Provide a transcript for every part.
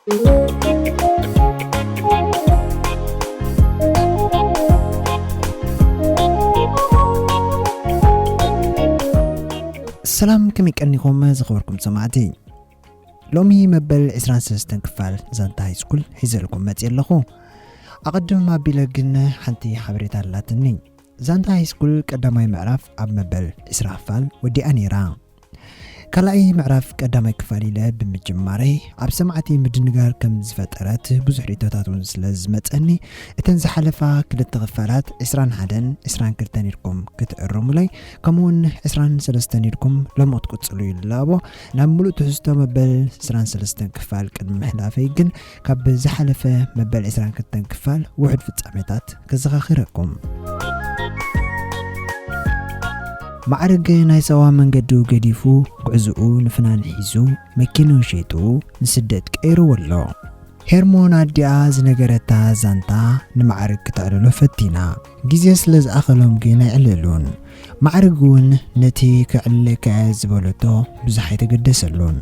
ሰላም፣ ከመይ ቀኒኹም ዝኸበርኩም ሰማዕቲ? ሎሚ መበል ዕስራን ሰለስተን ክፋል ዛንታ ሃይስኩል ሒዘልኩም መፅእ ኣለኹ። ኣቐድም ኣቢለ ግን ሓንቲ ሓበሬታ ኣላትኒ። ዛንታ ሃይስኩል ቀዳማይ ምዕራፍ ኣብ መበል ዕስራ ክፋል ወዲኣ ነይራ። ካልኣይ ምዕራፍ ቀዳማይ ክፋል ኢለ ብምጅማረይ ኣብ ሰማዕቲ ምድንጋር ከም ዝፈጠረት ብዙሕ ርእቶታት እውን ስለ ዝመፀኒ፣ እተን ዝሓለፋ ክልተ ክፋላት ዕስራን ሓደን ዕስራን ክልተን ኢልኩም ክትእርሙለይ፣ ከምኡውን ዕስራን ሰለስተን ኢልኩም ሎሚ ክትቅፅሉ ይላቦ። ናብ ሙሉእ ትሕዝቶ መበል ዕስራን ሰለስተን ክፋል ቅድሚ ምሕላፈይ ግን ካብ ዝሓለፈ መበል ዕስራን ክልተን ክፋል ውሑድ ፍጻሜታት ከዘኻኽረኩም። ማዕርግ ናይ ሰዋ መንገዱ ገዲፉ፣ ጉዕዝኡ ንፍናን ሒዙ፣ መኪንኡ ሸይጡ ንስደት ቀይርዎ ኣሎ። ሄርሞን ኣዲኣ ዝነገረታ ዛንታ ንማዕርግ ክተዕልሎ ፈቲና። ግዜ ስለ ዝኣኸሎም ግን ኣይዕለሉን። ማዕርግ እውን ነቲ ክዕልለካ እየ ዝበለቶ ብዙሕ ኣይተገደሰሉን።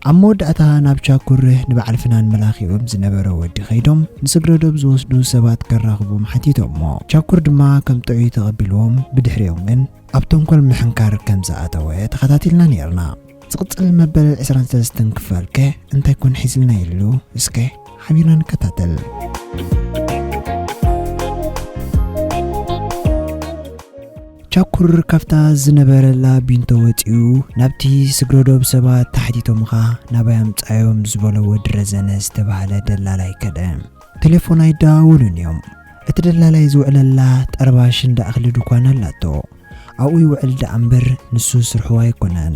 ኣብ መወዳእታ ናብ ቻኩር ንበዓል ፍናን መላኺኦም ዝነበረ ወዲ ከይዶም ንስግረዶብ ዝወስዱ ሰባት ከራኽቦም ሓቲቶሞ። ቻኩር ድማ ከም ጥዑይ ተቐቢልዎም፣ ብድሕሪኦም ግን ኣብ ተንኮል ምሕንካር ከም ዝኣተወ ተኸታቲልና ነይርና። ዝቕጽል መበል ዕስራን ሰለስተን ክፋልከ እንታይ ኮን ሒዝልና ኢሉ? እስከ ሓቢርና ንከታተል። ቻኩር ካብታ ዝነበረላ ቢንቶ ወጺኡ ናብቲ ስግረዶብ ሰባት ተሓቲቶምኻ ናባይ ኣምጻዮም ዝበሎ ወዲ ረዘነ ዝተባህለ ደላላይ ከደ። ቴሌፎን ኣይደዋወሉን እዮም። እቲ ደላላይ ዝውዕለላ ጠርባሽ እንዳ እኽሊ ድኳን ኣላቶ። ኣብኡ ይውዕል ደኣ እምበር ንሱ ስርሑ ኣይኮነን።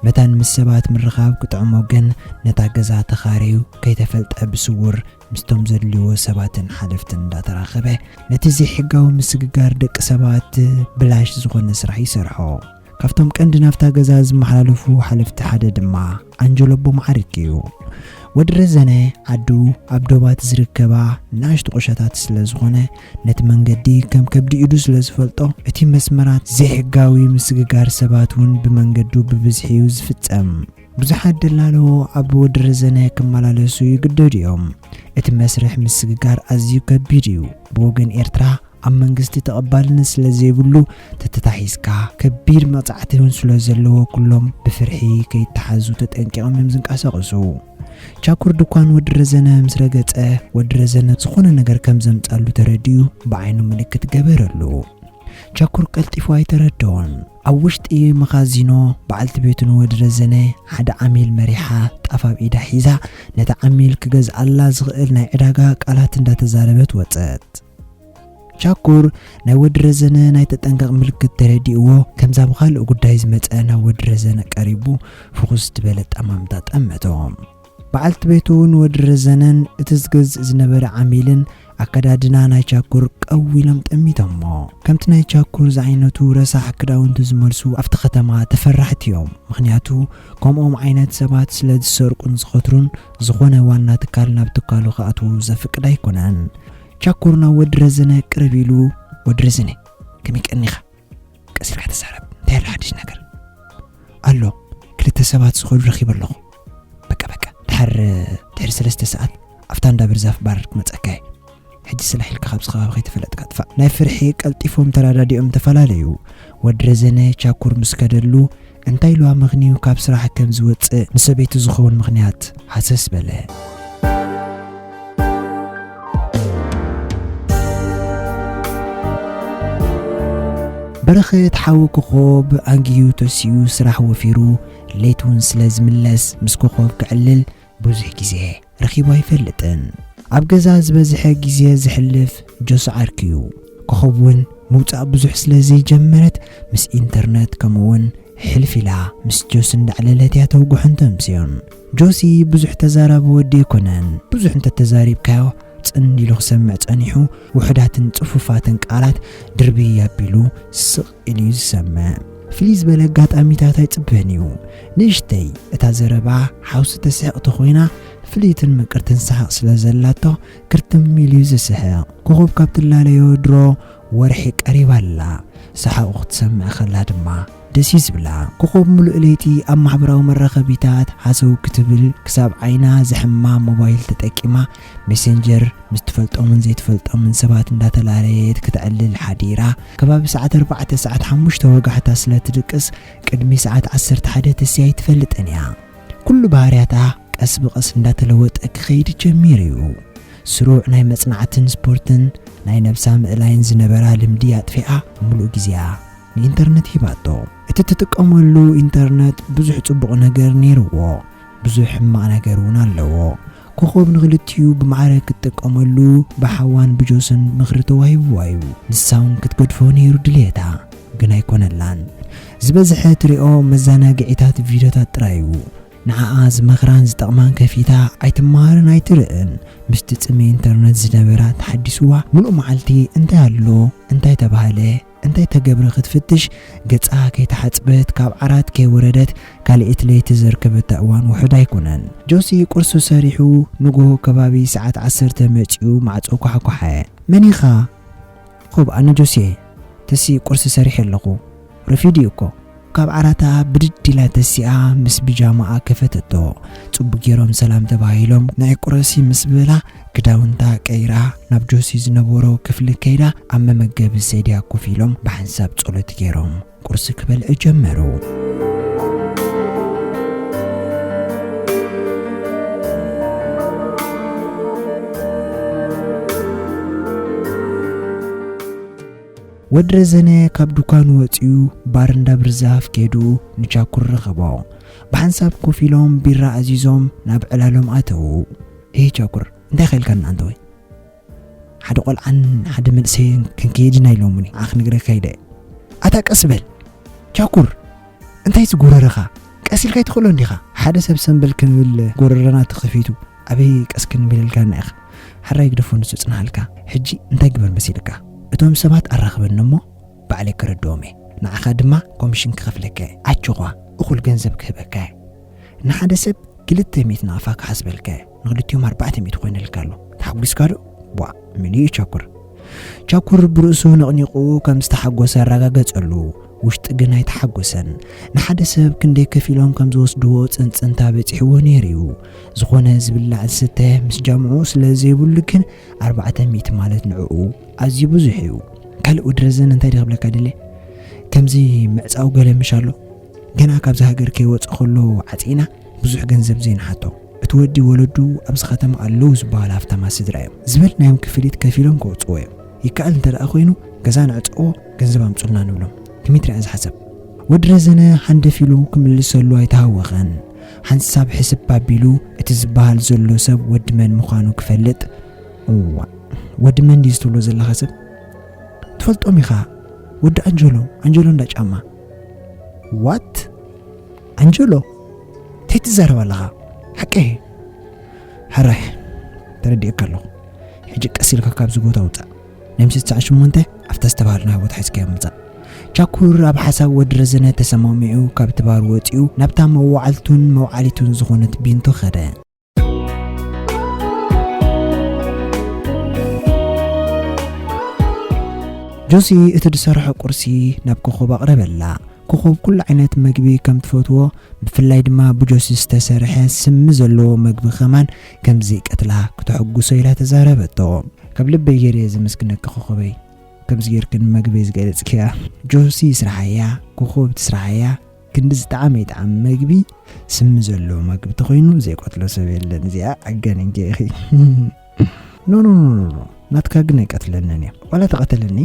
መታን ምስ ሰባት ምርኻብ ክጥዕሞ ግን ነታ ገዛ ተኻርዩ ከይተፈልጠ ብስውር ምስቶም ዘድልይዎ ሰባትን ሓለፍትን እንዳተራኸበ ነቲ ዘይሕጋዊ ምስግጋር ደቂ ሰባት ብላሽ ዝኾነ ስራሕ ይሰርሖ። ካብቶም ቀንዲ ናብታ ገዛ ዝመሓላለፉ ሓለፍቲ ሓደ ድማ ኣንጀሎ ኣቦ መዓርግ እዩ። ወዲ ረዘነ ዓዱ ኣብ ዶባት ዝርከባ ንኣሽቱ ቁሸታት ስለ ዝኾነ ነቲ መንገዲ ከም ከብዲ ኢዱ ስለ ዝፈልጦ እቲ መስመራት ዘይሕጋዊ ምስግጋር ሰባት እውን ብመንገዱ ብብዝሒ እዩ ዝፍጸም። ብዙሓት ደላሎ ኣብ ወዲ ረዘነ ክመላለሱ ይግደዱ እዮም። እቲ መስርሕ ምስግጋር ኣዝዩ ከቢድ እዩ። ብወገን ኤርትራ ኣብ መንግስቲ ተቐባልነት ስለ ዘይብሉ ተተታሒዝካ ከቢድ መቕጻዕቲ እውን ስለ ዘለዎ ኩሎም ብፍርሒ ከይተሓዙ ተጠንቂቖም እዮም ዝንቀሳቐሱ። ቻኩር ድኳን ወዲ ረዘነ ምስ ረገጸ ወዲ ረዘነ ዝኾነ ነገር ከም ዘምጻሉ ተረዲኡ ብዓይኑ ምልክት ገበረሉ። ቻኩር ቀልጢፉ ኣይተረደኦን። ኣብ ውሽጢ መኻዚኖ በዓልቲ ቤቱ ንወዲ ረዘነ ሓደ ዓሚል መሪሓ ጣፍ ኣብ ኢዳ ሒዛ ነቲ ዓሚል ክገዝኣላ ዝኽእል ናይ ዕዳጋ ቃላት እንዳተዛረበት ወጸት። ቻኩር ናይ ወዲ ረዘነ ናይ ተጠንቀቕ ምልክት ተረዲእዎ ከምዛ ብኻልእ ጉዳይ ዝመጸ ናብ ወዲ ረዘነ ቀሪቡ ፍኹስ ዝበለ ጠማምታ ጠመቶ። በዓልቲ ቤቱ ንወዲ ረዘነን እቲ ዝገዝእ ዝነበረ ዓሚልን ኣከዳድና ናይ ቻኩር ቀው ኢሎም ጠሚቶሞ። ከምቲ ናይ ቻኩር ዝዓይነቱ ረሳሕ ክዳውንቲ ዝመልሱ ኣብቲ ከተማ ተፈራሕቲ እዮም። ምኽንያቱ ከምኦም ዓይነት ሰባት ስለ ዝሰርቁን ዝኸትሩን ዝኾነ ዋና ትካል ናብ ትካሉ ክኣትዉ ዘፍቅድ ኣይኮነን። ቻኩር ናብ ወዲ ረዘነ ቅርብ ኢሉ፣ "ወዲ ረዘነ፣ ከመይ ቀኒኻ? ቀስ ኢልካ ተዛረብ። እንታይ ኣሎ ሓድሽ ነገር?" "ኣሎ፣ ክልተ ሰባት ዝኸዱ ረኺበ ኣለኹ። በቃ፣ በቃ፣ ድሓር፣ ድሕሪ ሰለስተ ሰዓት ኣብታ እንዳ ብርዛፍ ባር ክመጸካ እየ። ሕጂ ስላሕ ኢልካ ካብዚ ከባቢ ከይተፈለጥካ ጥፋእ። ናይ ፍርሒ ቀልጢፎም ተረዳዲኦም ተፈላለዩ። ወዲ ረዘነ ቻኩር ምስ ከደሉ እንታይ ኢሉ ኣመኽንዩ ካብ ስራሕ ከም ዝወጽእ ንሰበይቱ ዝኸውን ምኽንያት ሃሰስ በለ። በረኸት ሓዊ ኮኾብ ኣንጊዩ ተሲኡ ስራሕ ወፊሩ ለይቲ እውን ስለ ዝምለስ ምስ ኮኾብ ክዕልል ብዙሕ ግዜ ረኺቡ ኣይፈልጥን። ኣብ ገዛ ዝበዝሐ ግዜ ዘሕልፍ ጆስ ዓርኪ እዩ። ኮኾብ እውን ምውጻእ ብዙሕ ስለ ዘይጀመረት ምስ ኢንተርነት ከምኡ እውን ሕልፍ ኢላ ምስ ጆስ እንዳዕለለት እያ ተውግሖን ተምስዮን። ጆሲ ብዙሕ ተዛራቢ ወዲ ኣይኮነን። ብዙሕ እንተተዛሪብካዮ ጽን ኢሉ ክሰምዕ ጸኒሑ ውሑዳትን ጽፉፋትን ቃላት ድርብይ ኣቢሉ ስቕ ኢሉ እዩ ዝሰምዕ። ፍልይ ዝበለ ኣጋጣሚታት ኣይጽበን እዩ። ንእሽተይ እታ ዘረባ ሓውሲ ተስሕቕ ተኾይና ፍልይትን ምቅርትን ሰሓቕ ስለ ዘላቶ ክርትም ኢሉ እዩ ዝስሕቕ። ኮኾብ ካብ ትላለዮ ድሮ ወርሒ ቀሪባ ኣላ። ሰሓቑ ክትሰምዕ ከላ ድማ ደስ እዩ ዝብላ። ኮኾብ ምሉእ ለይቲ ኣብ ማሕበራዊ መራኸቢታት ሃሰው ክትብል ክሳብ ዓይና ዘሕማ ሞባይል ተጠቂማ ሜሴንጀር ምስ ትፈልጦምን ዘይትፈልጦምን ሰባት እንዳተላለየት ክትዕልል ሓዲራ ከባቢ ሰዓት ኣርባዕተ ሰዓት ሓሙሽተ ወጋሕታ ስለ ትድቅስ ቅድሚ ሰዓት ዓሰርተ ሓደ ተስያ ኣይትፈልጥን እያ። ኩሉ ባህርያታ ቀስ ብቐስ እንዳተለወጠ ክኸይድ ጀሚሩ እዩ። ስሩዕ ናይ መጽናዕትን ስፖርትን ናይ ነብሳ ምእላይን ዝነበራ ልምዲ ኣጥፊኣ ምሉእ ግዜኣ ንኢንተርነት ሂባቶ። እቲ ትጥቀመሉ ኢንተርነት ብዙሕ ጽቡቕ ነገር ነይርዎ፣ ብዙሕ ሕማቕ ነገር እውን ኣለዎ። ኮኾብ ንኽልቲኡ ብማዕረ ክትጥቀመሉ ብሓዋን ብጆስን ምኽሪ ተዋሂብዋ እዩ። ንሳ እውን ክትገድፎ ነይሩ ድልየታ፣ ግን ኣይኮነላን። ዝበዝሐ ትሪኦ መዘናግዒታት ቪድዮታት ጥራይ እዩ። ንዓኣ ዝመኽራን ዝጠቕማን ከፊታ ኣይትመሃርን ኣይትርእን። ምስቲ ጽምኢ ኢንተርነት ዝነበራ ተሓዲስዋ ምሉእ መዓልቲ እንታይ ኣሎ፣ እንታይ ተባህለ፣ እንታይ ተገብረ ክትፍትሽ፣ ገጻ ከይተሓጽበት ካብ ዓራት ከይወረደት ካልኢት ለይቲ ዘርከበታ እዋን ውሑድ ኣይኮነን። ጆሲ ቁርሱ ሰሪሑ ንግሆ ከባቢ ሰዓት ዓሰርተ መጺኡ ማዕጾ ኳሕኳሐ። መን ኢኻ? ኹብ ኣነ ጆሲ እየ። ተሲ ቁርሲ ሰሪሐ ኣለኹ። ረፊዱ እዩ እኮ። ካብ ዓራታ ብድድ ኢላ ተሲኣ ምስ ቢጃማኣ ከፈተቶ። ጽቡቅ ገይሮም ሰላም ተባሂሎም ንዒ ቁረሲ ምስ በላ ክዳውንታ ቀይራ ናብ ጆሲ ዝነበሮ ክፍሊ ከይዳ ኣብ መመገቢ ሰድያ ኮፍ ኢሎም ብሓንሳብ ጸሎት ገይሮም ቁርሲ ክበልዑ ጀመሩ። ወዲ ረዘነ ካብ ዱካኑ ወጺኡ ባር እንዳ ብርዛፍ ከይዱ ንቻኩር ረኸቦ። ብሓንሳብ ኮፍ ኢሎም ቢራ ኣዚዞም ናብ ዕላሎም ኣተዉ። "እሂ ቻኩር፣ እንታይ ኸኢልካና ኣንተወይ? ሓደ ቖልዓን ሓደ መንእሰይን ክንከይድ ኢና ኢሎሙኒ፣ ንዓ ክነግረካ ኢለ እየ። ኣታ ቀስ በል ቻኩር፣ እንታይ እዚ ጎረረኻ? ቀስ ኢልካ ኣይትኽእሎን ዲኻ? ሓደ ሰብ ሰምበል ክንብል ጎረረና ተኸፊቱ፣ ኣበይ ቀስ ክንብል ኢልካና ኢኻ? ሕራይ ግደፎ ንሱ ጽንሃልካ። ሕጂ እንታይ ግበር መሲልካ? እቶም ሰባት ኣራኽበኒ እሞ ባዕለይ ክርድኦም እየ። ንዓኻ ድማ ኮሚሽን ክኸፍለካ እየ። ኣጆኻ፣ እኹል ገንዘብ ክህበካ እየ። ንሓደ ሰብ ክልተ ሚእቲ ናቕፋ ክሓስበልካ እየ። ንኽልቲኦም ኣርባዕተ ሚእቲ ኮይነልካ ኣሎ። ተሓጒስካ ዶ?" "ቧእ፣ ምን እዩ ቻኩር?" ቻኩር ብርእሱ ነቕኒቑ ከም ዝተሓጎሰ ኣረጋገጸሉ። ውሽጢ ግን ኣይተሓጎሰን። ንሓደ ሰብ ክንደይ ከፊሎም ከም ዝወስድዎ ጽንጽንታ በጺሕዎ ነይሩ እዩ። ዝኾነ ዝብላዕ ዝስተ ምስ ጃምዑ ስለ ዘይብሉ ግን ኣርባዕተ ሚእቲ ማለት ንዕኡ ኣዝዩ ብዙሕ እዩ። ካልእ ወዲ ረዘነ እንታይ ድኽብለካ ድለ? ከምዚ ምዕጻው ገለ ምሽ ኣሎ። ገና ካብዚ ሃገር ከይወጸ ከሎ ዓጺና ብዙሕ ገንዘብ ዘይንሓቶ። እቲ ወዲ ወለዱ ኣብዚ ከተማ ኣለዉ ዝበሃሉ ሃፍታማት ስድራ እዮም። ዝበልናዮም ክፍሊት ከፊሎም ከውጽዎ እዮም። ይከኣል እንተ ደኣ ኮይኑ ገዛ ንዕጸዎ፣ ገንዘብ ኣምጹልና ንብሎም። ከመይ ትሪኣ እዚ ሓሳብ? ወዲ ረዘነ ሃንደፍ ኢሉ ክምልሰሉ ኣይተሃወኸን። ሓንሳብ ሕስብ ኣቢሉ እቲ ዝበሃል ዘሎ ሰብ ወዲ መን ምዃኑ ክፈልጥ፣ እዋ፣ ወዲ መን ድዩ ዝትብሎ ዘለኻ ሰብ? ትፈልጦም ኢኻ፣ ወዲ ኣንጀሎ፣ ኣንጀሎ እንዳ ጫማ። ዋት? ኣንጀሎ? እንታይ ትዛረብ ኣለኻ? ሓቀይ? ሕራይ፣ ተረዲእካ ኣለኹ። ሕጂ ቀስ ኢልካ ካብዚ ቦታ ውጻእ። ናይ ምሸት ሰዓት ሸሞንተ ኣብታ ዝተባህልናዮ ቦታ ሒዝካዮ ምጻእ። ቻኩር ኣብ ሓሳብ ወዲ ረዘነ ተሰማሚዑ ካብቲ ባር ወጺኡ ናብታ መዋዕልቱን መውዓሊቱን ዝኾነት ቢንቶ ከደ። ጆሲ እቲ ዝሰርሖ ቁርሲ ናብ ኮኾብ ኣቕረበላ። ኮኾብ ኩሉ ዓይነት መግቢ ከም ትፈትዎ፣ ብፍላይ ድማ ብጆሲ ዝተሰርሐ ስሚ ዘለዎ መግቢ ከማን ከም ዘይቀትላ ክተሐጉሶ ኢላ ተዛረበቶ። ካብ ልበይ ገይረ እየ ዘመስግነኪ ኮኾበይ፣ ከምዚ ጌርክን መግበይ ዝገለጽክያ። ጆሲ ስራሓያ፣ ኮኾብ ትስራሓያ፣ ክንዲ ዝጠዓመ ይጥዓም መግቢ፣ ስሚ ዘለዎ መግቢ ተኾይኑ ዘይቀትሎ ሰብ የለን። እዚኣ ኣጋንንኪ ኢኺ። ኖ፣ ኖ፣ ኖ፣ ኖ፣ ኖ። ናትካ ግን ኣይቀትለንን እያ። ዋላ ተቐተለኒ፣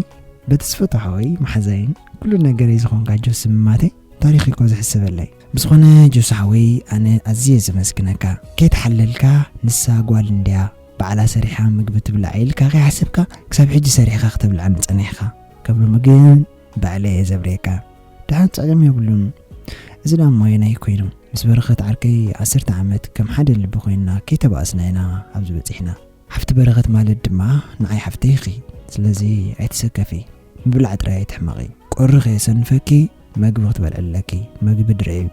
በቲ ዝፈትዎ ሓወይ፣ መሓዛይን፣ ኩሉ ነገረይ ዝኾንካ ጆሲ ማቴ፣ ታሪኽ እኮ ዝሕሰበለይ። ብዝኾነ ጆሲ ሓወይ፣ ኣነ ኣዝየ ዘመስግነካ። ከይተሓለልካ፣ ንሳ ጓል እንድያ፣ ባዕላ ሰሪሓ ምግቢ ትብላዕ ኢልካ ከይሓሰብካ፣ ክሳብ ሕጂ ሰሪሕካ ክተብልዓኒ ጸኒሕካ። ካብ ሎሚ ግን ባዕለይ እየ ዘብርየካ። ደሓን ጸገም የብሉን። እዚ ደኣ እሞ ኣየናይ ኮይኑ? ምስ በረኸት ዓርከይ ዓሰርተ ዓመት ከም ሓደ ልቢ ኮይንና ከይተባእስና ኢና ኣብዚ በጺሕና። ሓፍቲ በረኸት ማለት ድማ ንዓይ ሓፍተይ ኢኺ። ስለዚ ኣይትሰከፊ። ምብላዕ ጥራይ ኣይትሕመቒ። ቁሪ ከየሰንፈኪ መግቢ ክትበልዒ ኣለኪ። መግቢ ድርዒ እዩ።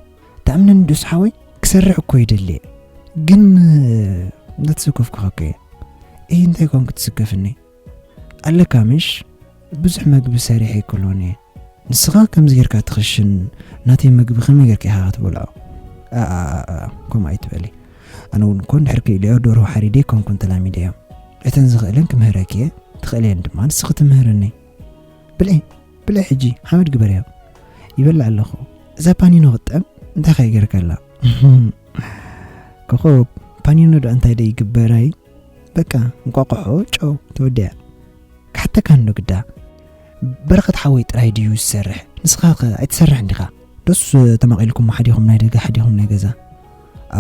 ትኣምነኒ ዶስ ሓወይ? ክሰርሕ እኮ ይደሊ እየ። ግን እንዳተሰከፍኩኻ እኮ እየ። እይ እንታይ ኮን ክትስከፍኒ? ኣለካ ምሽ? ብዙሕ መግቢ ሰሪሐ ኣይክእሎን እየ። ንስኻ ከምዚ ጌርካ ትኽሽን፣ ናተይ መግቢ ከመይ ጌርካ ኢኻ ክትበልዖ? ኣኣ፣ ከምኡ ኣይትበሊ። ኣነ እውን እኮ እንድሕር ክኢለዮ ደርሆ ሓሪደ ኣይኮንኩን ተላሚደዮ። እተን ዝኽእለን ክምህረኪ እየ፣ ትኽእልየን ድማ ንስኺ ትምህርኒ። ብልዒ፣ ብልዒ ሕጂ ሓመድ ግበርዮ። ይበልዕ ኣለኹ። እዛ ፓኒኖ ክትጥዕም እንታይ ከ ጌርካላ? ኮኾብ፣ ፓኒኖ ዶ እንታይ ዶ ይግበራይ? በቃ እንቋቑሖ፣ ጨው፣ ተወዲኣ። ክሓተካ እንዶ ግዳ። በረኸት ሓወይ ጥራይ ድዩ ዝሰርሕ? ንስኻ ከ ኣይትሰርሕን ዲኻ? ዶስ ተማቒልኩም ሓዲኹም ናይ ደገ ሓዲኹም ናይ ገዛ?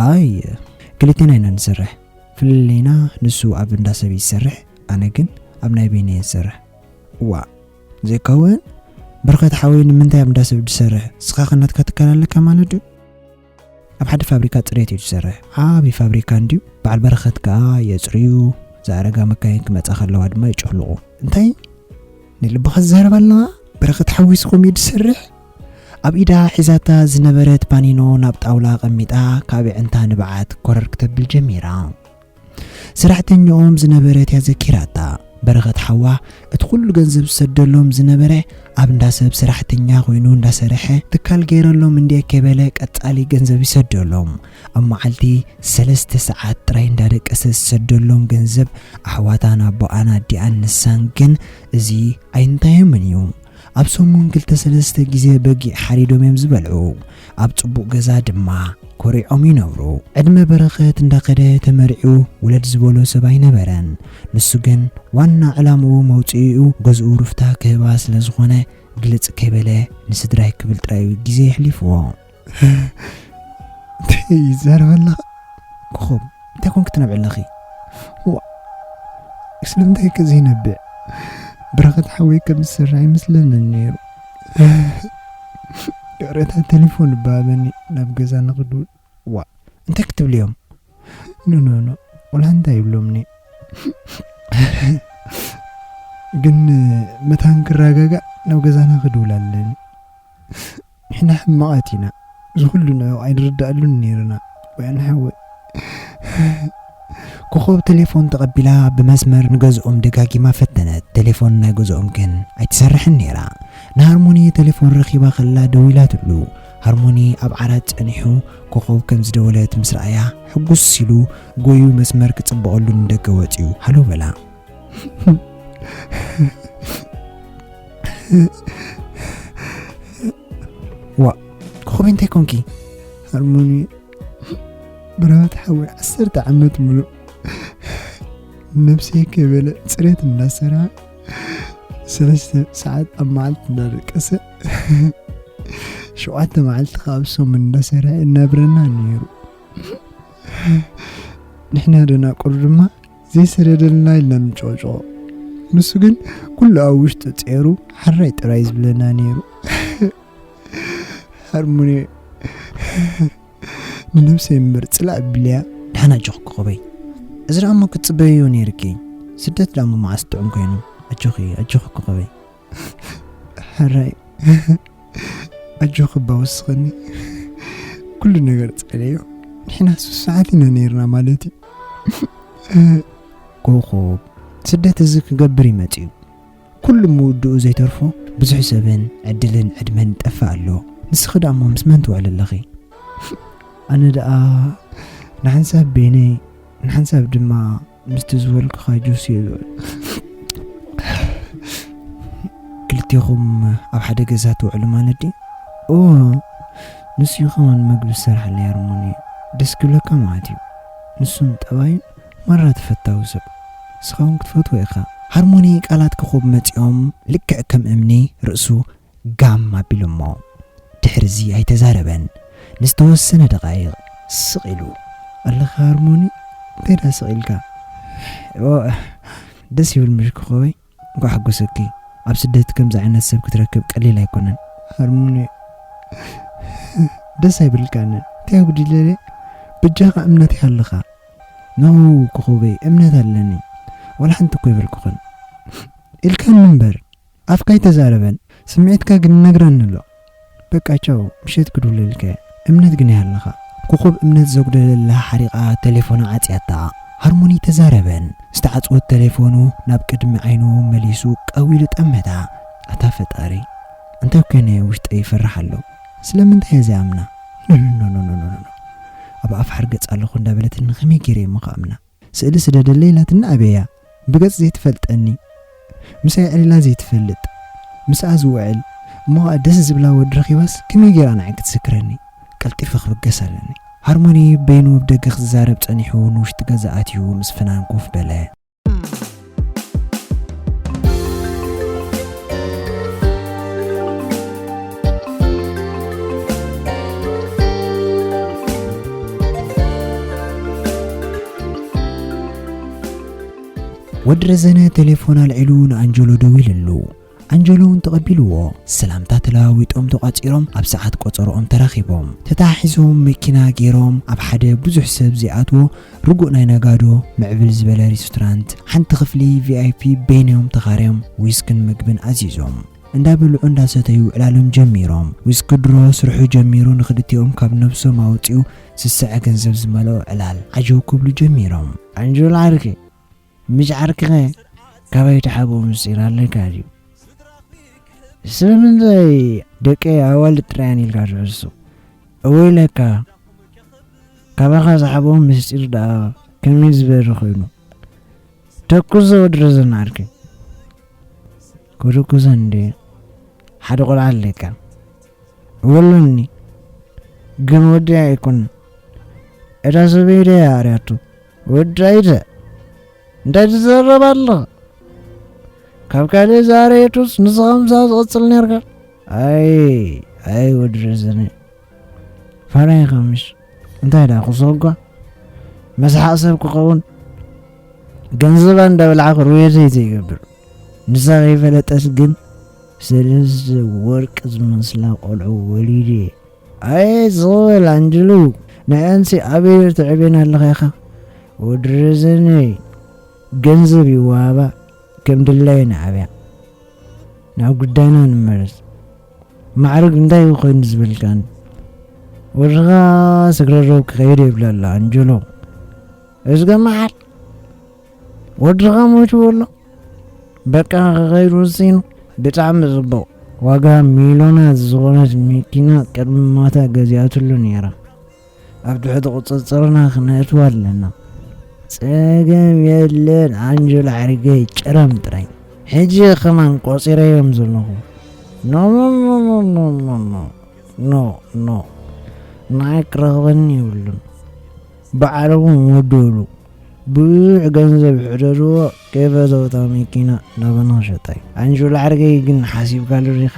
ኣይ፣ ክልቴና ኢና ንሰርሕ። ፍልልይና ንሱ ኣብ እንዳ ሰብ እዩ ዝሰርሕ፣ ኣነ ግን ኣብ ናይ በይነይ እየ ዝሰርሕ። እዋ፣ ዘይከውን? በረኸት ሓወይ ንምንታይ ኣብ እንዳ ሰብ ዝሰርሕ? ንስኻ ከ ናትካ ትካል ኣለካ ማለት ድዩ? ኣብ ሓደ ፋብሪካ ጽሬት እዩ ዝሰርሕ። ዓቢ ፋብሪካ እንድዩ። በዓል በረኸት ከኣ የጽርዩ፣ ዝኣረጋ መካይን ክመጻ ከለዋ ድማ ይጭሕልቑ። እንታይ ንልብኻ ዝዛረብ ኣለኻ? በረኸት ሓዊሱ ከምኡ እዩ ዝሰርሕ? ኣብ ኢዳ ሒዛታ ዝነበረት ፓኒኖ ናብ ጣውላ ኣቐሚጣ ካብ ኣዒንታ ንብዓት ኮረር ክተብል ጀሚራ። ሰራሕተኛኦም ዝነበረት እያ ዘኪራታ። በረኸት ሓዋ እቲ ኩሉ ገንዘብ ዝሰደሎም ዝነበረ ኣብ እንዳ ሰብ ሰራሕተኛ ኮይኑ እንዳሰርሐ ትካል ገይረሎም እንድየ ከይበለ ቀጻሊ ገንዘብ ይሰደሎም። ኣብ መዓልቲ ሰለስተ ሰዓት ጥራይ እንዳደቀሰ ዝሰደሎም ገንዘብ ኣሕዋታን ኣቦኣን ኣዲኣን ንሳን ግን እዚ ኣይንታዮምን እዩ። ኣብ ሰሙን ክልተ ሰለስተ ግዜ በጊዕ ሓሪዶም እዮም ዝበልዑ። ኣብ ጽቡቕ ገዛ ድማ ኮሪዖም ይነብሩ። ዕድመ በረኸት እንዳኸደ ተመሪዑ ውለድ ዝበሎ ሰብ ኣይነበረን። ንሱ ግን ዋና ዕላምኡ መውጽኢኡ ገዝኡ ሩፍታ ክህባ ስለ ዝኾነ ግልጽ ከይበለ ንስድራይ ክብል ጥራይ እዩ ግዜ የሕሊፍዎ። እንታይ ይዛረብ ኣለኻ? ኮኾብ፣ እንታይ ኮንክ ትነብዕ ኣለኺ? ዋ፣ ስለምንታይ ከ ዘይነብዕ? በረኸት ሓወይ ከም ዝሰርሕ ኣይመስለንን ነይሩ። ይቕሬታ፣ ቴሌፎን እባ ሃበኒ ናብ ገዛ ንኽድውል። ዋ፣ እንታይ ክትብልዮም? ኖ፣ ኖ፣ ኖ፣ ወላ እንታይ ይብሎምኒ። ግን መታን ክረጋጋእ ናብ ገዛና ክድውል ኣለኒ። ንሕና ሕማቓት ኢና። እዚ ኩሉ ንዕኡ ኣይንርድኣሉን ነይርና። ወይ ኣነ ሓወይ። ኮኾብ ቴሌፎን ተቐቢላ ብመስመር ንገዝኦም ደጋጊማ ፈተነት። ቴሌፎን ናይ ገዝኦም ግን ኣይትሰርሕን ነይራ። ንሃርሞኒ ቴሌፎን ረኺባ ከላ ደዊላትሉ። ሃርሞኒ ኣብ ዓራት ጸኒሑ ኮኾብ ከም ዝደወለት ምስ ረኣያ ሕጉስ ኢሉ ጎዩ መስመር ክጽበቐሉ ንደገ ወጺኡ ሃሎ በላ። ዋ፣ ኮኾብ እንታይ ኮንኪ? ሃርሞኒ፣ ብረኸት ሓወይ ዓሰርተ ዓመት ሙሉእ ነብሰይ ከይበለ ጽሬት እንዳሰርሐ፣ ሰለስተ ሰዓት ኣብ መዓልቲ እንዳደቀሰ፣ ሸውዓተ መዓልቲ ከኣ ኣብ ሰሙን እንዳሰርሐ እናብረና ነይሩ። ንሕና ደናቁር ድማ ዘይሰደደልና ኢልና ንጨቕጭቖ። ንሱ ግን ኩሉ ኣብ ውሽጡ ጸይሩ ሓራይ ጥራይ ዝብለና ነይሩ። ሃርሞኒ፣ ንነብሰይ እምበር ጽላእ ቢልያ። ደሓን ኣጆኺ ኮኾበይ። እዚ ደኣ እሞ ክትጽበይዮ ነይርኪ። ስደት ደኣ እሞ መዓስ ጥዑም ኮይኑ። ኣጆኺ፣ ኣጆኺ ኮኾበይ። ሕራይ። ኣጆኺ እባ ወስኸኒ። ኩሉ ነገር ጸለዮ። ንሕና ሱሱዓት ኢና ነይርና ማለት እዩ። ኮኾብ፣ ስደት እዚ ክገብር እዩ መጺኡ። ኩሉ ምውድኡ ዘይተርፎ ብዙሕ ሰብን ዕድልን ዕድመን ይጠፍእ ኣሎ። ንስኺ ደኣ እሞ ምስ መን ትውዕሊ ኣለኺ? ኣነ ደኣ ንሓንሳብ በይነይ፣ ንሓንሳብ ድማ ምስቲ ዝበልኩኻ ጆሲ እየ ዝውዕል። ክልቴኹም ኣብ ሓደ ገዛ ትውዕሉ ማለት ድዩ? እወ፣ ንሱ እዩ ከማን መግቢ ዝሰርሓለይ ሃርሞኒ። ደስ ክብለካ ማለት እዩ። ንሱን ጠባዩን ማራ ተፈታዊ ሰብ። ንስኻ እውን ክትፈትዎ ኢኻ። ሃርሞኒ ቃላት ኮኾብ መጺኦም ልክዕ ከም እምኒ ርእሱ ጋም ኣቢሎሞ። ድሕሪ እዚ ኣይተዛረበን። ንዝተወሰነ ደቓይቕ ስቕ ኢሉ። ኣለኻ ሃርሞኒ? እንታይ ደኣ ስቕ ኢልካ? ኦ፣ ደስ ይብል ምሽ ኮኾበይ? እንኳዕ ሓጎሰኪ። ኣብ ስደት ከምዚ ዓይነት ሰብ ክትረክብ ቀሊል ኣይኮነን። ሃርሞኒ፣ ደስ ኣይብልካንን? እንታይ ኣጉዲለለ? በጃኻ እምነት ይሃልኻ። ኖ፣ ኮኾበይ፣ እምነት ኣለኒ። ዋላ ሓንቲ እኮ ኣይበልኩኽን። ኢልካኒ እምበር፣ ኣፍካ ኣይተዛረበን። ስምዒትካ ግን ይነግረኒ ኣሎ። በቃ ቻው፣ ምሸት ክድውለልካ እየ። እምነት ግን ይሃልኻ። ኮኾብ እምነት ዘጉደለላ ሓሪቓ ቴሌፎና ዓጽያታ። ሃርሞኒ ተዛረበን። ዝተዓጽወት ቴሌፎኑ ናብ ቅድሚ ዓይኑ መሊሱ ቀው ኢሉ ጠመታ። ኣታ ፈጣሪ፣ እንታይ ኮይነ ውሽጠይ ይፈርሕ ኣሎ። ስለምንታይ እየ ዘይኣምና? ኖ፣ ኖ፣ ኖ፣ ኖ፣ ኖ፣ ኖ፣ ኖ። ኣብ ኣፍሓር ገጽ ኣለኹ እንዳበለትኒ ከመይ ገይረ እየ እሞ ክኣምና? ስእሊ ስደደለይ ኢላትኒ ኣበያ? ብገጽ ዘይትፈልጠኒ፣ ምሳይ ዕሊላ ዘይትፈልጥ፣ ምስኣ ዝውዕል እሞ ኸኣ ደስ ዝብላ ወዲ ረኺባስ ከመይ ገይራ ንዓይ ክትስክረኒ? ቀልጢፈ ክብገስ ኣለኒ። ሃርሞኒ በይኑ ኣብ ደገ ክዛረብ ጸኒሑ ንውሽጢ ገዛ ኣትዩ ምስ ፍናን ኮፍ በለ። ወዲ ረዘነ ቴሌፎን ኣልዒሉ ንኣንጀሎ ደዊልሉ። ኣንጀሎ እውን ተቐቢልዎ። ሰላምታ ተለዋዊጦም ተቋጺሮም ኣብ ሰዓት ቆጸሮኦም ተራኺቦም። ተተሓሒዞም መኪና ገይሮም ኣብ ሓደ ብዙሕ ሰብ ዘይኣትዎ ርጉእ ናይ ነጋዶ ምዕብል ዝበለ ሬስቶራንት ሓንቲ ክፍሊ ቪኣይፒ በይኖም ተኻርዮም ዊስክን ምግብን ኣዚዞም። እንዳበልዑ እንዳሰተዩ ዕላሎም ጀሚሮም። ዊስኪ ድሮ ስርሑ ጀሚሩ ንክልቲኦም ካብ ነብሶም ኣውጺኡ ስስዐ ገንዘብ ዝመልኦ ዕላል ዓጀው ክብሉ ጀሚሮም። ኣንጀሎ ዓርከይ፣ ምሽ ዓርክኸ ካባይ ትሓብኦ ምስጢር ኣለካ ድዩ? ስለምንታይ ደቀይ ኣዋልድ ጥራየን ኢልካ ትሕሱ? እወይለካ፣ ካባኻ ዝሓብኦ ምስጢር ደኣ ከመይ ዝበሪ ኮይኑ? ተኩሰ ወዲ ረዘነ ዓርከይ። ክድኩሰ እንዴ? ሓደ ቆልዓ ኣለካ። ወለኒ። ግን ወዲ ኣይኮን። እታ ሰበይቲ እያ ኣርያቱ። ወዲ ኣይተ። እንታይ ትዛረብ ኣለኻ? ካብ ካልእ ዝኣረየቱስ ንስኻ ምሳኣ ዝቐጽል ነርካ? ኣይ፣ ኣይ ወዲ ረዘነ። ፋራ ኢኻ ምሽ? እንታይ ደኣ ክሰጓ? መስሓቕ ሰብ ክኸውን? ገንዘባ እንዳበላዕኻ ርውየተይ ዘይገብር። ንሳ ከይፈለጠት ግን ሰለስተ ወርቂ ዝመስላ ቆልዑ ወሊደ። ኣየ ዝቕበል ኣንጅሉ፣ ንዐንሲ ኣበይ ተዕቤን ኣለኻ ኢኻ? ወዲ ረዘነይ፣ ገንዘብ ይወሃባ፣ ከም ድላየን ይዓብያ። ናብ ጉዳይና ንመለስ። ማዕርግ እንታይ ኮይኑ ዝበልካኒ? ወድኻ ስግረዶብ ክኸይድ ይብላ ኣላ ኣንጀሎ። እዝገ መዓል ወድኻ ሞይቱ ኣሎ። በቃ ክኸይድ ወሲኑ። ብጣዕሚ ጽቡቕ። ዋጋ ሚልዮናት ዝኾነት መኪና ቅድሚ ሞታ ገዚኣትሉ ነይራ። ኣብ ትሕቲ ቁጽጽርና ክነእትዋ ኣለና። ጸገም የለን ኣንጀሎ ዓርከይ፣ ጭረም ጥራይ። ሕጂ ከማን ቆጺረዮም ዘለኹ። ኖ፣ ኖ፣ ኖ፣ ኖ፣ ኖ፣ ኖ፣ ኖ፣ ኖ። ንዓይ ክረኽበኒ የብሉን። ባዕሎም ወደሉ። ብዙሕ ገንዘብ ሕደድዎ፣ ከይፈተውታ መኪና ናባና ሸጣይ። ኣንጀሎ ዓርከይ ግን ሓሲብካሉ ዲኻ?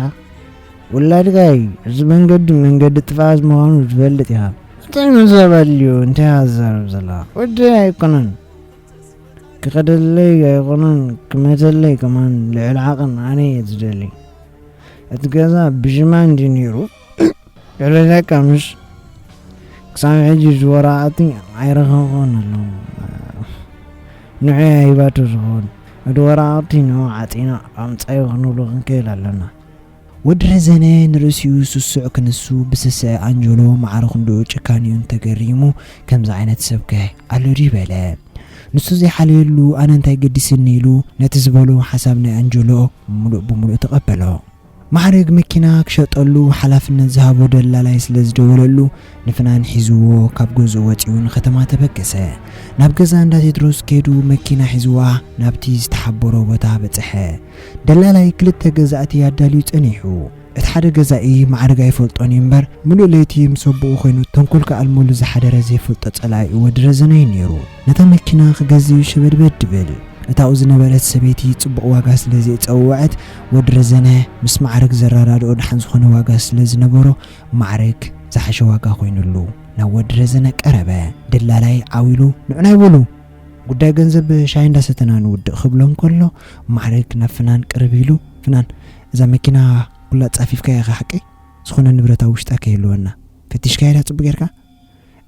ውላድካ እዩ። እዚ መንገዲ መንገዲ ጥፍኣት ምዃኑ ትፈልጥ ኢኻ። እንታይ መዛባል እዩ? እንታይ እያ ትዛረብ ዘላ? ወደይ ኣይኮነን። ክኸደለይ ኣይኮነን፣ ክመተለይ ከማን ልዕሊ ዓቐን ኣነ እየ ዝደሊ። እቲ ገዛ ብሽማ እንዲ ነይሩ፣ ልዕሊ ደቃ ምሽ ክሳብ ሕጂ እዚ ወረቓቕቲ ኣይረኸብኩን ኣለኹ። ንዑ ሂባቶ ዝኸውን እቲ ወረቓቕቲ ንዑ ዓጺና ኣምጻዮ ክንብሎ ክንክእል ኣለና። ወዲ ረዘነ ንርእሲኡ ስሱዕ ክንሱ ብስስዐ ኣንጀሎ ማዕረ ክንድኡ ጭካኔኡን ተገሪሙ፣ ከምዚ ዓይነት ሰብከ ኣሎ ድዩ በለ። ንሱ ዘይሓለየሉ ኣነ እንታይ ገዲስኒ ኢሉ ነቲ ዝበሎ ሓሳብ ናይ ኣንጀሎ ምሉእ ብምሉእ ተቐበሎ። ማዕረግ መኪና ክሸጠሉ ሓላፍነት ዝሃቦ ደላላይ ስለ ዝደወለሉ ንፍናን ሒዝዎ ካብ ገዝኡ ወጺኡ ንከተማ ተበገሰ። ናብ ገዛ እንዳ ቴድሮስ ከይዱ መኪና ሒዝዋ ናብቲ ዝተሓበሮ ቦታ በጽሐ። ደላላይ ክልተ ገዛእቲ ኣዳልዩ ጸኒሑ። እቲ ሓደ ገዛኢ ማዕረግ ኣይፈልጦን እዩ እምበር፣ ምሉእ ለይቲ ምስ ኣቦኡ ኮይኑ ተንኮል ክኣልመሉ ዝሓደረ ዘይፈልጦ ጸላኢኡ ወዲ ረዘነ እዩ ነይሩ። ነታ መኪና ክገዝእ እዩ ሸበድበድ ድብል። እታኡ ዝነበረት ሰበይቲ ጽቡቕ ዋጋ ስለ ዘየጸወዐት፣ ወዲ ረዘነ ምስ ማዕረግ ዘረዳድኦ ደሓን ዝኾነ ዋጋ ስለ ዝነበሮ፣ ማዕረግ ዝሓሸ ዋጋ ኮይኑሉ ናብ ወዲ ረዘነ ቀረበ። ደላላይ ዓው ኢሉ፣ "ንዑ ናይ በሉ፣ ጉዳይ ገንዘብ ሻሂ እንዳሰተና ንውድእ" ክብሎ እንከሎ፣ ማዕረግ ናብ ፍናን ቅርብ ኢሉ፣ "ፍናን፣ እዛ መኪና ኩላ ጻፊፍካያ ኢኻ ሓቀይ? ዝኾነ ንብረት ኣብ ውሽጣ ከይህልወና። ፈቲሽካያ ድያ ጽቡቕ ጌርካ?"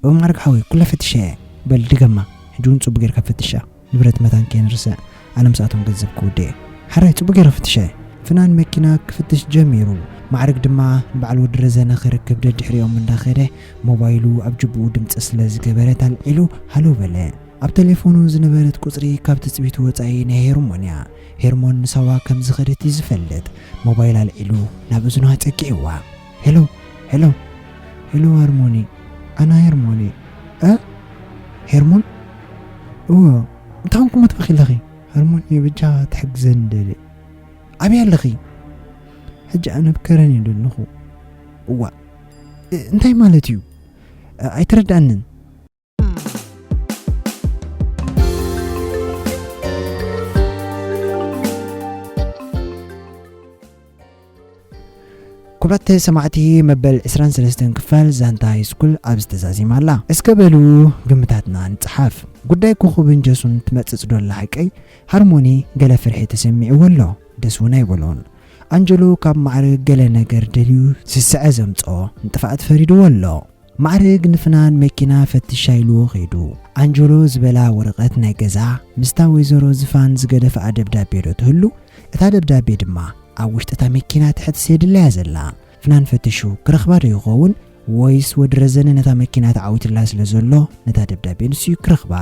"እወ ማዕረግ ሓወይ፣ ኩላ ፈቲሸ እየ። በል ድገማ፣ ሕጂ እውን ጽቡቕ ጌርካ ፈትሻ። ንብረት መታን ከይንርስዕ፣ ኣነ ምስኣቶም ገንዘብ ክውድእ እየ። ሓራይ ጽቡቕ ጌረ ፈትሸ እየ።" ፍናን መኪና ክፍትሽ ጀሚሩ። ማዕረግ ድማ ንበዓል ወዲ ረዘነ ክርክብ ደድሕሪኦም እንዳኸደ፣ ሞባይሉ ኣብ ጅብኡ ድምጺ ስለ ዝገበረት ኣልዒሉ ሃሎ በለ። ኣብ ተሌፎኑ ዝነበረት ቁጽሪ ካብ ትጽቢቱ ወጻኢ ናይ ሄርሞን እያ። ሄርሞን ንሳዋ ከም ዝኸደት እዩ ዝፈልጥ። ሞባይል ኣልዒሉ ናብ እዝኑ ኣጸጊዕዋ። ሄሎ፣ ሄሎ፣ ሄሎ ሃርሞኒ፣ ኣና ሄርሞኒ። እ? ሄርሞን? እዎ፣ እንታይ ኮንኩም ትበኺ ኣለኺ? ሃርሞኒ፣ ብቻ ትሕግዘኒ ደሊ። ኣበይ ኣለኺ? ሕጂ ኣነ ኣብ ከረን እየ ዘለኹ። እዋ፣ እ፣ እንታይ ማለት እዩ? እ፣ ኣይተረዳእንን። ክቡራት ሰማዕቲ፣ መበል ዕስራን ሰለስተን ክፋል ዛንታ ሃይስኩል ኣብዚ ተዛዚማ ኣላ። እስከ በሉ ግምታትና ንጽሓፍ። ጉዳይ ኮኾብን ጀሱን ትመጽጽ ዶ ኣላ ሓቀይ? ሃርሞኒ ገለ ፍርሒ ተሰሚዕዎ ኣሎ። ደስ እውን ኣይበሎን። ኣንጀሎ ካብ ማዕርግ ገለ ነገር ደልዩ ስስዐ ዘምጽኦ ንጥፍኣት ፈሪድዎ ኣሎ። ማዕርግ ንፍናን መኪና ፈትሻ ኢልዎ ኸይዱ። ኣንጀሎ ዝበላ ወረቐት ናይ ገዛ ምስታ ወይዘሮ ዝፋን ዝገደፍኣ ደብዳቤ ዶ ትህሉ? እታ ደብዳቤ ድማ ኣብ ውሽጢ እታ መኪና ትሕቲ ሴድላ እያ ዘላ። ፍናን ፈቲሹ ክረኽባ ዶ ይኸውን? ወይስ ወዲ ረዘነ ነታ መኪና ተዓዊትላ ስለ ዘሎ ነታ ደብዳቤ ንሱ እዩ ክረኽባ?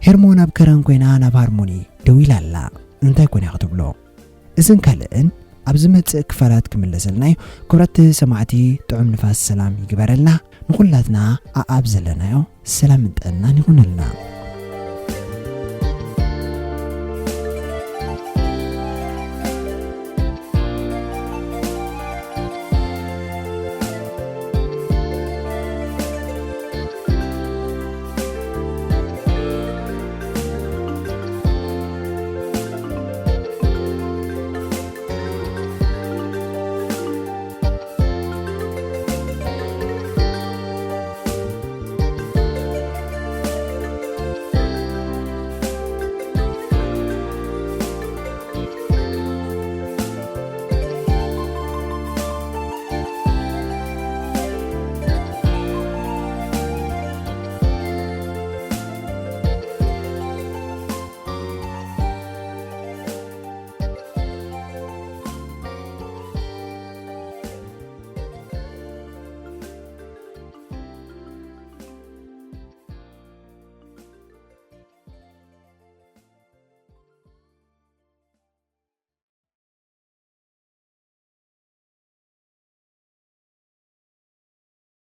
ሄርሞን ኣብ ከረን ኮይና ናብ ሃርሞኒ ደው ኢላ ኣላ። እንታይ ኮን እያ ክትብሎ? እዝን ካልእን ኣብ ዝመጽእ ክፋላት ክምለሰልና እዩ። ክቡራት ሰማዕቲ፣ ጥዑም ንፋስ ሰላም ይግበረልና። ንኹላትና ኣኣብ ዘለናዮ ሰላምን ጥዕናን ይኹነልና።